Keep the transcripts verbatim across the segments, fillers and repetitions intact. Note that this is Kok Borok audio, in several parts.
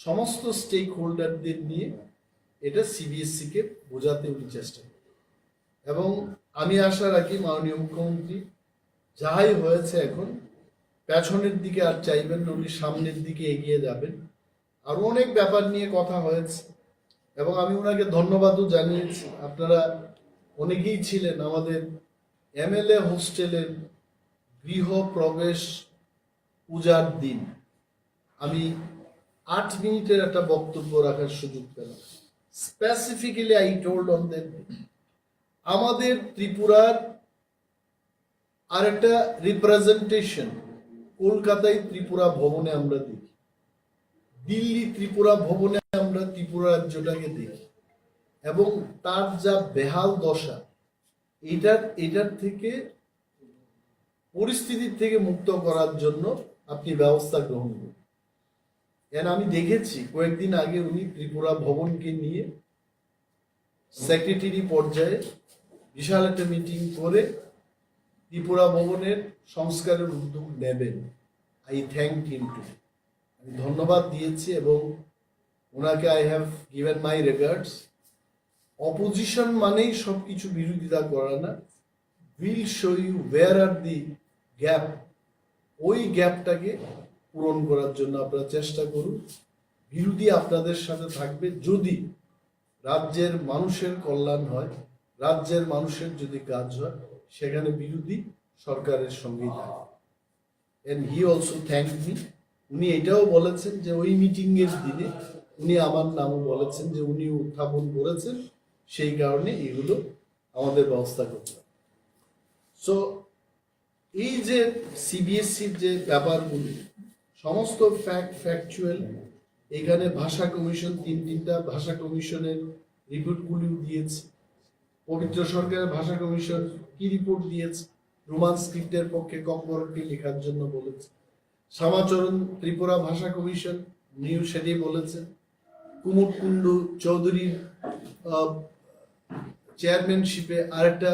সমস্ত স্টেক হোল্ডারদের নিয়ে এটা সিবিএসসি কে বোঝাতে উনি চেষ্টা করেন। এবং আমি আশা রাখি মাননীয় মুখ্যমন্ত্রী যাই হয়েছে এখন পেছনের দিকে আর চাইবেন না, উনি সামনের দিকে এগিয়ে যাবেন। আরো অনেক ব্যাপার নিয়ে কথা হয়েছে এবং আমি ওনাকে ধন্যবাদও জানিয়েছি। আপনারা অনেকেই ছিলেন আমাদের এমএলএ হোস্টেলের গৃহ প্রবেশ পূজার দিন। আমি আট মিনিটের একটা বক্তব্য রাখার সুযোগ পেলাম। Specifically I told on that day, আমাদের ত্রিপুরার আরেকটা রিপ্রেজেন্টেশন কলকাতায় ত্রিপুরা ভবনে আমরা দেখি, দিল্লি ত্রিপুরা ভবনে আমরা ত্রিপুরা রাজ্যটাকে দেখি, এবং তার যা বেহাল দশা, এটার এটার থেকে পরিস্থিতির থেকে মুক্ত করার জন্য আপনি ব্যবস্থা গ্রহণ করুন। এন আমি দেখেছি কয়েকদিন আগে উনি ত্রিপুরা ভবনকে নিয়ে সেক্রেটারি পর্যায়ে বিশাল একটা মিটিং করে ত্রিপুরা ভবনের সংস্কারের উদ্যোগ নেবেন। I thank him too. আমি ধন্যবাদ দিয়েছি এবং ওনাকে I have given my regards. Opposition মানেই সবকিছু বিরোধিতা করা না। We'll show you where are the gap. ওই গ্যাপটাকে পূরণ করার জন্য আপনারা চেষ্টা করুন। বিরোধী আপনাদের সাথে থাকবে যদি রাজ্যের মানুষের কল্যাণ হয়, রাজ্যের মানুষের যদি কাজ হয়, সেখানে বিরোধী সরকারের সঙ্গেই থাকে। And he also thanked me. উনি এটাও বলেছেন যে ওই মিটিং এর দিনে উনি আমার নামও বলেছেন যে উনি উত্থাপন করেছেন, সেই কারণে এগুলো আমাদের ব্যবস্থা করতে হবে। সো এই যে সিবিএসসির যে ব্যাপারগুলি, সমস্ত ফ্যাক্ট ফ্যাকচুয়াল। এখানে ভাষা কমিশন, তিন তিনটা ভাষা কমিশনের রিপোর্টগুলিও দিয়েছে। পবিত্র সরকারের ভাষা কমিশন কি রিপোর্ট দিয়েছে রোমান স্ক্রিপ্টের পক্ষে ককবরককে লেখার জন্য বলেছে। শ্যামাচরণ ত্রিপুরা ভাষা কমিশন নিউ সেটাই বলেছেন। কুমুদ কুণ্ডু চৌধুরীর চেয়ারম্যানশিপে আরেকটা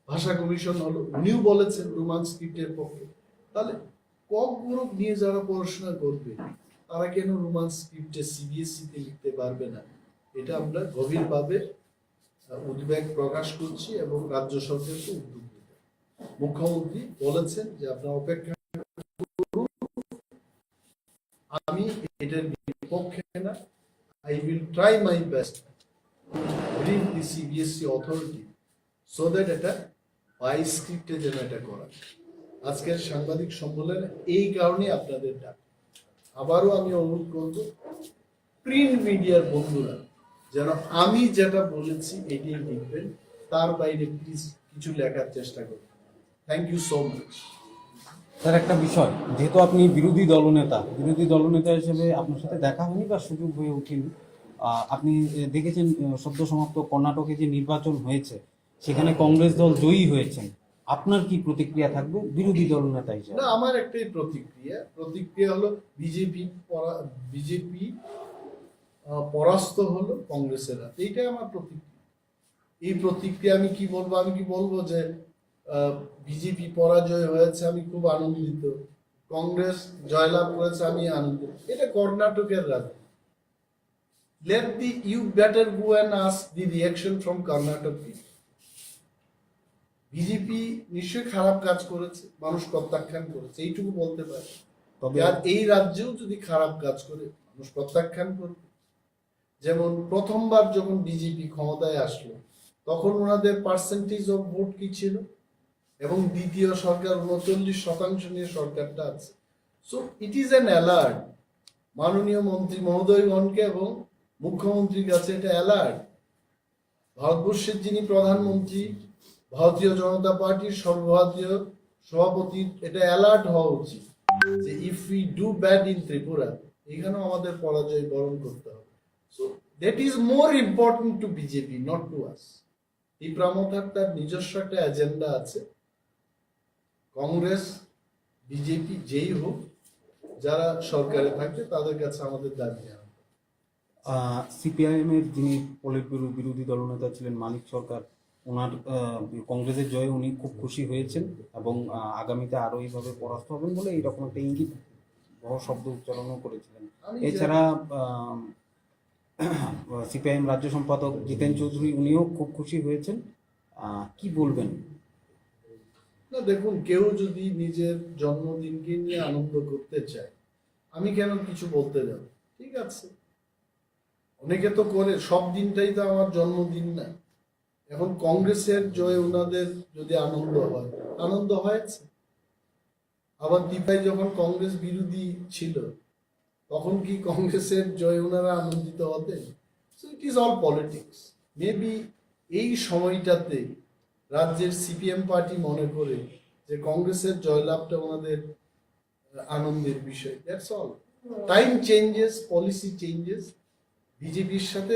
ভাষা কমিশন হলো, উনিও বলেছেন রোমান স্ক্রিপ্টের পক্ষে। তাহলে ককবরক নিয়ে যারা পড়াশোনা করবে, তারা কেন রোমান স্ক্রিপ্টে সিবিএসসি তে লিখতে পারবে না? এটা আমরা গভীরভাবে উদ্বেগ প্রকাশ করছি এবং রাজ্য সরকারকে উদ্যোগ নিতে। মুখ্যমন্ত্রী বলেছেন যে আপনারা অপেক্ষা করুন, আমি এটার বিপক্ষে না। I will try my best to bring the CBSE authority so that এটা বাই স্ক্রিপ্টে যেন এটা করা। আজকের সাংবাদিক সম্মেলনে এই কারণেই আপনাদের ডাক। আবারও আমি অনুরোধ করব প্রিন্ট মিডিয়ার বন্ধুরা যেন আমি যেটা বলেছি এটাই লিখবেন, তার বাইরে প্লিজ কিছু লেখার চেষ্টা করবেন। Thank you so much. Sir, একটা বিষয়, যেহেতু আপনি বিরোধী দলনেতা, বিরোধী দলনেতা হিসেবে আপনার সাথে দেখা হয়নি বা সুযোগ হয়ে ওঠেনি, আহ, আপনি এ, দেখেছেন, আহ, সদ্য সমাপ্ত কর্ণাটকে যে নির্বাচন হয়েছে, সেখানে কংগ্রেস দল জয়ী হয়েছেন। আপনার কি প্রতিক্রিয়া থাকবে বিরোধী দলনেতা হিসেবে? না, আমার একটাই প্রতিক্রিয়া। প্রতিক্রিয়া হলো বিজেপি বিজেপি পরাস্ত হলো কংগ্রেসের হাতে, এইটাই আমার প্রতিক্রিয়া। এই প্রতিক্রিয়া আমি কি বলবো? আমি কি বলবো যে বিজেপি পরাজয় হয়েছে, আমি খুব আনন্দিত, কংগ্রেস জয়লাভ করেছে, আমি আনন্দিত? এটা কর্ণাটকের রাজনীতি। Let the, you better go and ask the reaction from Karnataka people. BJP নিশ্চয়ই খারাপ কাজ করেছে, মানুষ প্রত্যাখ্যান করেছে, এইটুকু বলতে পারে। তবে আর এই রাজ্যেও যদি খারাপ কাজ করে, মানুষ প্রত্যাখ্যান করবে। যেমন প্রথমবার যখন বিজেপি ক্ষমতায় আসলো, তখন ওনাদের পার্সেন্টেজ অফ ভোট কি ছিল? এবং দ্বিতীয় সরকার উনচল্লিশ শতাংশ নিয়ে সরকারটা আছে। So it is an alert মাননীয় মন্ত্রী মহোদয়গণকে এবং মুখ্যমন্ত্রীর কাছে, এটা অ্যালার্ট। ভারতবর্ষের যিনি প্রধানমন্ত্রী, ভারতীয় জনতা পার্টির সর্বভারতীয় সভাপতির এটা অ্যালার্ট হওয়া উচিত যে if we do bad in Tripura, এখানেও আমাদের পরাজয় বরণ করতে হবে। So that is more important to BJP, not to us. Tipra মথার তার নিজস্ব একটা এজেন্ডা আছে। কংগ্রেস, বিজেপি যেই হোক, যারা সরকারে থাকবে তাদের কাছে আমাদের দাবি জানানো। সিপিআইএম এর যিনি পলিট ব্যুরো বিরোধী দলনেতা ছিলেন মানিক সরকার, ওনার আহ, কংগ্রেসের জয়ে উনি খুব খুশি হয়েছেন এবং আহ, আগামীতে আরো এইভাবে পরাস্ত হবেন বলে এইরকম একটা ইঙ্গিত। বড় শব্দ উচ্চারণও করেছিলেন। আমি যে- এছাড়া, আম, সিপিআইএম রাজ্য সম্পাদক জিতেন চৌধুরী, উনিও খুব খুশি হয়েছেন। আহ, কি বলবেন? না, দেখুন, কেউ যদি নিজের জন্মদিনকে নিয়ে আনন্দ করতে চায়, আমি কেন কিছু বলতে যাব? ঠিক আছে, অনেকে তো করে, সব দিনটাই তো আমার জন্মদিন না। এখন কংগ্রেসের জয় ওনাদের যদি আনন্দ হয়, আনন্দ হয়েছে। আবার টিপাই যখন কংগ্রেস বিরোধী ছিল, তখন কি কংগ্রেসের জয় ওনারা আনন্দিত হতেন? So it is all politics. Maybe এই সময়টাতে রাজ্যের সিপিএম পার্টি মনে করে যে কংগ্রেসের জয়লাভটা ওনাদের আনন্দের বিষয়। That's all. Time changes, policy changes. বিজেপির সাথে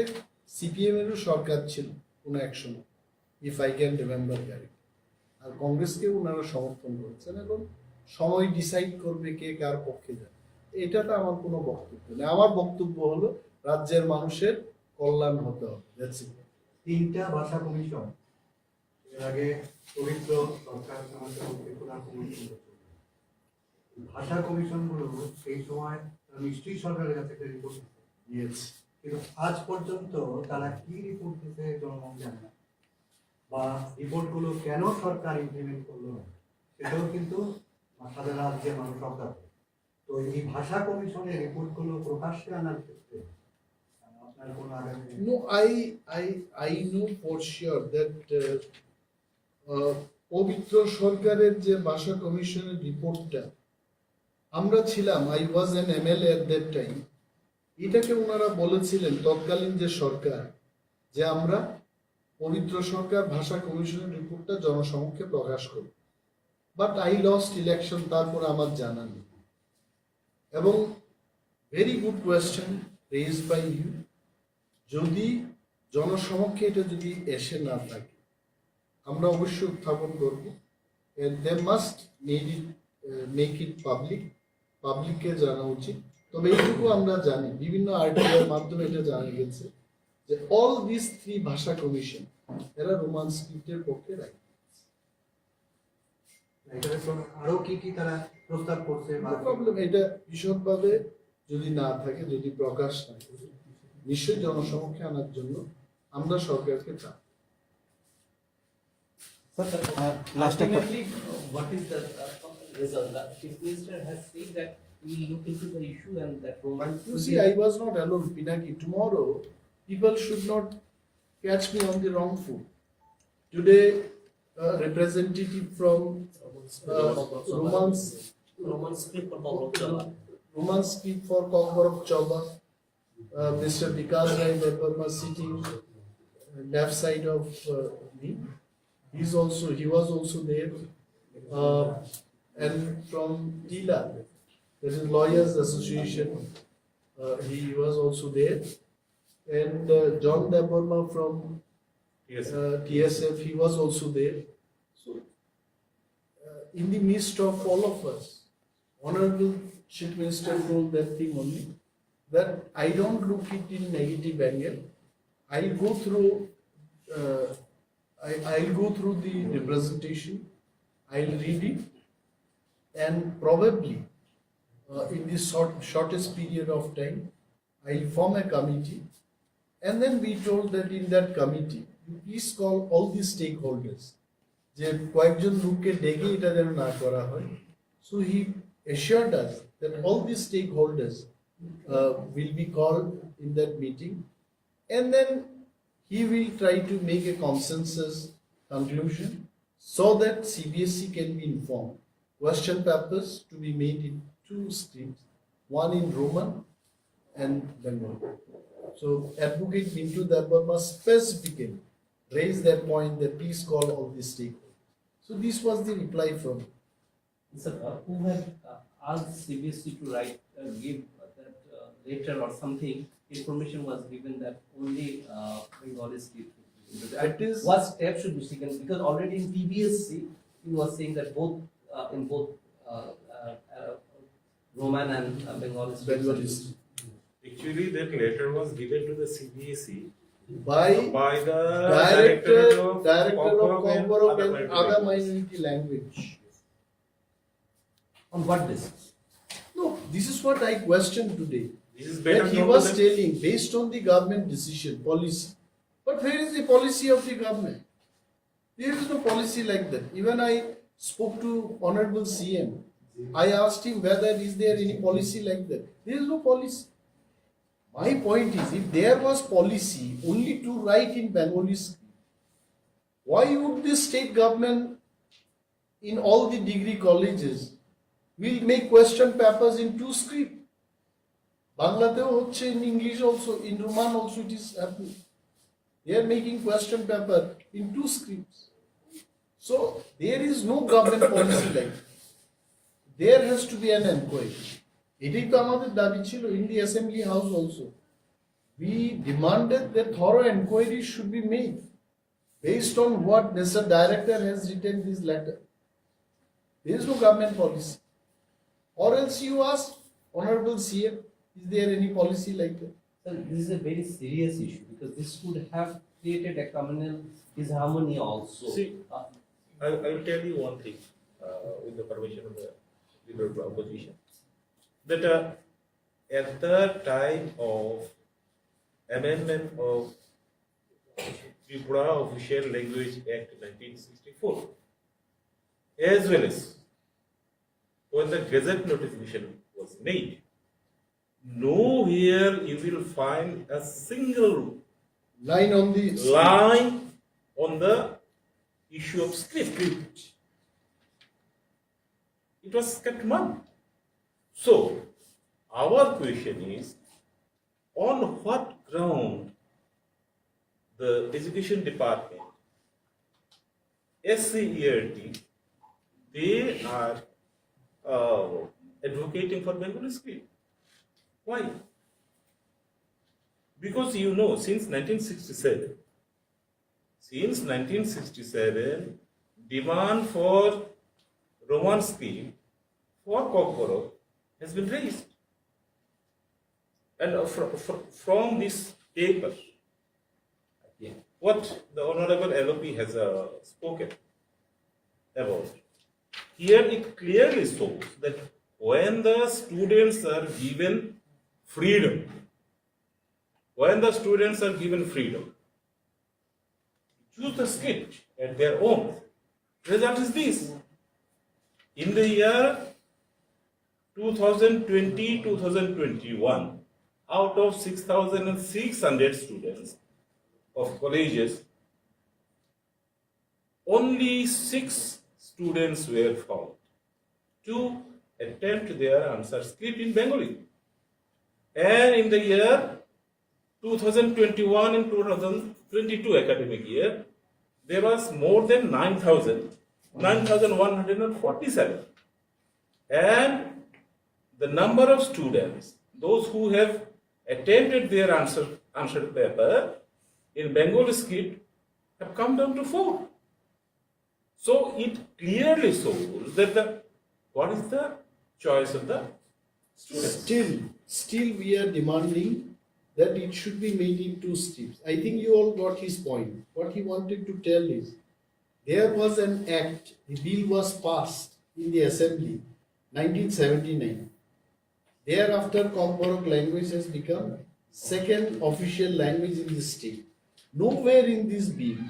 সিপিএম এরও সরকার ছিল কোনো এক সময়, if I can remember correct. আর কংগ্রেসকে ওনারা সমর্থন করেছেন। এখন সময় ডিসাইড করবে কে কার পক্ষে যাবে। এটাতে আমার কোনো বক্তব্য নেই। আমার বক্তব্য হলো রাজ্যের মানুষের কল্যাণ হতে হবে। That's it. তিনটা ভাষা কমিশন, এর আগে পবিত্র সরকার, আমাদের মধ্যে প্রধান কমিশন করতে হবে। ভাষা কমিশনগুলো এই সময় তারা নিশ্চয়ই সরকারের কাছে একটা রিপোর্ট দিচ্ছে। ইয়েস। কিন্তু আজ পর্যন্ত তারা কি রিপোর্ট দিচ্ছে জনগণ জানে না, বা রিপোর্টগুলো কেন সরকার ইমপ্লিমেন্ট করলো না, সেটাও কিন্তু সারা রাজ্যের মানুষ অবগত। তো এই ভাষা কমিশনের রিপোর্টগুলো প্রকাশ্যে আনার ক্ষেত্রে আপনার কোনো আগামী No, I, I, I know for sure that uh, uh, পবিত্র সরকারের যে ভাষা কমিশনের রিপোর্টটা, আমরা ছিলাম, I was an MLA at that time, এটাকে ওনারা বলেছিলেন তৎকালীন যে সরকার, যে আমরা পবিত্র সরকার ভাষা কমিশনের রিপোর্টটা জনসমক্ষে প্রকাশ করব। But I lost election, তারপরে আমার জানা নেই। এবং very good question raised by you. যদি জনসমক্ষে এটা যদি এসে না থাকে, আমরা অবশ্যই উত্থাপন করব। And they must made it, uh, make it public, পাবলিককে জানা উচিত। তবে এইটুকু আমরা জানি, বিভিন্ন আরটিআই এর মাধ্যমে এটা জানা গেছে যে all these three ভাষা কমিশন এরা রোমান স্ক্রিপ্টের পক্ষে রাইট। এটার জন্য আরো কি কি তারা প্রস্তাব করছে বা প্রবলেম, এটা বিশদভাবে যদি না থাকে, যদি প্রকাশ না করে, নিশ্চয়ই জনসমক্ষে আনার জন্য আমরা সরকারকে চাপ। Sir, uh, last একটা ultimately, uh, what is the, uh, result? The Chief Minister has said that he will look into the issue and that Roman You see, I was not alone, Pinaki. Tomorrow, people should not catch me on the wrong foot. Today, a representative from uh, Romans, Roman script for Pavlov Chaba. Roman script for Kokborok Choba, uh, Mister Vikas Rai Debbarma sitting left side of uh, me. He's also, he was also there. Uh, and from TILA, that is Lawyers Association, uh, he was also there. And uh, John Debbarma from Yes. uh, T S F, he was also there. So, uh, in the midst of all of us, Honorable Chief Minister told that thing only, that I don't look it in negative angle. I'll go through, uh, I, I'll go through the representation, I'll read it, and probably uh, in this short, shortest period of time, I'll form a committee. And then we told that in that committee, you please call all the stakeholders. যে কয়েকজন লোককে ডেকে এটা যেন না করা হয়। So he assured us that all the stakeholders uh, will be called in that meeting, and then he will try to make a consensus conclusion so that C B S E can be informed. Question papers to be made in two streams, one in Roman and Bengali. So Advocate Bintu Debbarma specifically raised that point that please call all the stakeholders. So this was the reply from Sir, uh, who had uh, asked C B S E to write, uh, give uh, that uh, letter or something? Information was given that only uh, Bengali script should be included. It is What steps should be taken? Because already in T B S C, he was saying that both uh, in both uh, uh, uh, Roman and uh, Bengali script. Bengali script. Actually, that letter was given to the C B S E by by the director, director of director of Kokborok and Kokborok and other other minority. Minority language. On what basis? No, This is what I question today. This is better. That he was telling, based on the government decision, policy. But where is the policy of the government? There is no policy like that. Even I spoke to Honorable C M. I asked him whether is there any policy like that. There is no policy. My point is, if there was policy only to write in Bengali script, why would the state government in all the degree colleges will make question papers in two script? বাংলাতেও হচ্ছে, in English also, in Roman also it is happening. They are making question paper in two scripts. So there is no government policy like that. There has to be an inquiry. এটাই তো আমাদের দাবি ছিল in the assembly house also. We demanded that thorough inquiry should be made based on what Mister Director has written this letter. There is no government policy. Or else you ask Honorable C M, is there any policy like that? Sir, this is a very serious issue because this could have created a communal disharmony also. See, Uh, I, I will tell you one thing, uh, with the permission of the leader of the opposition, that, uh, at the time of amendment of Tripura Official Language Act nineteen sixty-four, as well as when the gazette notification was made, nowhere you will find a single Line on the line on the issue of script. It was kept mum. So, our question is, on what ground the education department, S C E R T, they are, uh, advocating for Bengali script? Why? Because, you know, since nineteen sixty-seven, since nineteen sixty-seven, demand for Roman script for Kokborok has been raised. And, uh, fr-, fr-, from this paper, yeah, what the Honorable L O P has, uh, spoken about, here it clearly shows that when the students are given freedom, when the students are given freedom, choose the script at their own. Result is this. In the year two thousand twenty, two thousand twenty-one, out of six thousand six hundred students of colleges, only six students were found to attempt their answer script in Bengali. And in the year two thousand twenty-one and two thousand twenty-two academic year, there was more than nine thousand, nine thousand one hundred forty-seven. And the number of students, those who have attempted their answer, answer paper in Bengali script have come down to four. So it clearly shows that the, what is the choice of the students? Still, still we are demanding that it should be made in two steps. I think you all got his point. What he wanted to tell is, there was an act, the bill was passed in the assembly, nineteen seventy-nine. Thereafter, Kokborok language has become second official language in the state. Nowhere in this bill,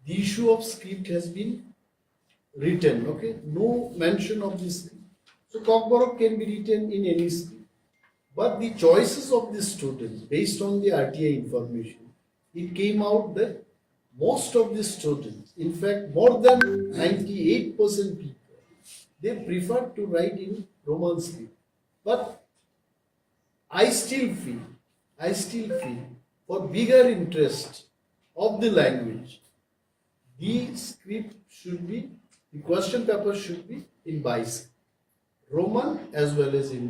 the issue of script has been written, okay? No mention of this. So Kokborok can be written in any script. But the choices of the students, based on the R T I information, it came out that most of the students, in fact, more than ninety-eight percent people, they preferred to write in Roman script. But I still feel, I still feel for bigger interest of the language, the script should be, the question paper should be in Bais, Roman as well as in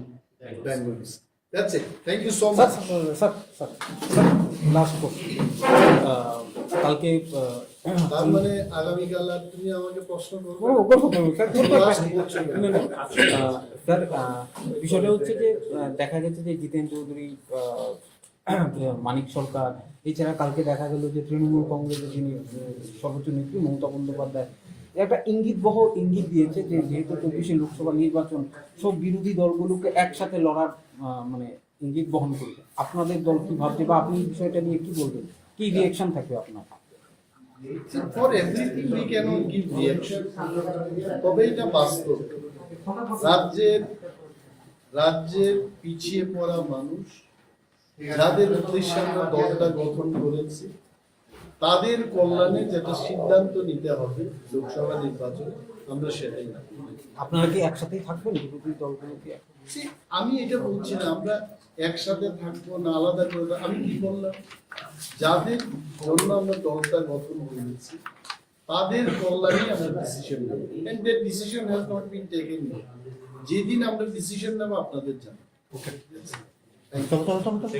Bengali. That's it. Thank you so much. Sir, sir, sir, sir, last question. Uh, কালকে, uh, তার মানে আগামীকাল আর তুমি আমাকে প্রশ্ন করবে? করবো, করবো, করবো, স্যার, করবো। Last question. না, না, আহ, স্যার, আহ, বিষয়টা হচ্ছে যে, আহ, দেখা গেছে যে জিতেন চৌধুরী, আহ, মানিক সরকার, এছাড়া কালকে দেখা গেল যে তৃণমূল কংগ্রেসের যিনি, আহ, সর্বোচ্চ নেত্রী মমতা বন্দ্যোপাধ্যায়, একটা ইঙ্গিত বহ ইঙ্গিত দিয়েছে যে যেহেতু চব্বিশে লোকসভা নির্বাচন, সব বিরোধী দলগুলোকে একসাথে লড়ার আহ, মানে ইঙ্গিত বহন করবে। আপনাদের দল কি ভাবছে বা আপনি এই বিষয়টা নিয়ে কি বলবেন, কি রিয়াকশন থাকবে আপনার? See, for everything we cannot give reaction. তবে এটা বাস্তব, রাজ্যের রাজ্যের পিছিয়ে পড়া মানুষ, যাদের উদ্দেশ্যে আমরা দলটা গঠন করেছি, তাদের কল্যাণে যেটা সিদ্ধান্ত নিতে হবে লোকসভা নির্বাচন, আমরা সেটাই করব। আপনারা কি একসাথেই থাকবেন, বিরোধী দলগুলো কি এক- See, আমি এটা বলছি না আমরা একসাথে থাকবো না আলাদা করবো। আমি কি বললাম, যাদের জন্য আমরা দলটা গঠন করেছি তাদের কল্যাণে আমরা ডিসিশন নেব, and the decision has not been taken yet. যেদিন আমরা ডিসিশন নেব আপনাদের জানাবো। চলো চলো চলো চলো।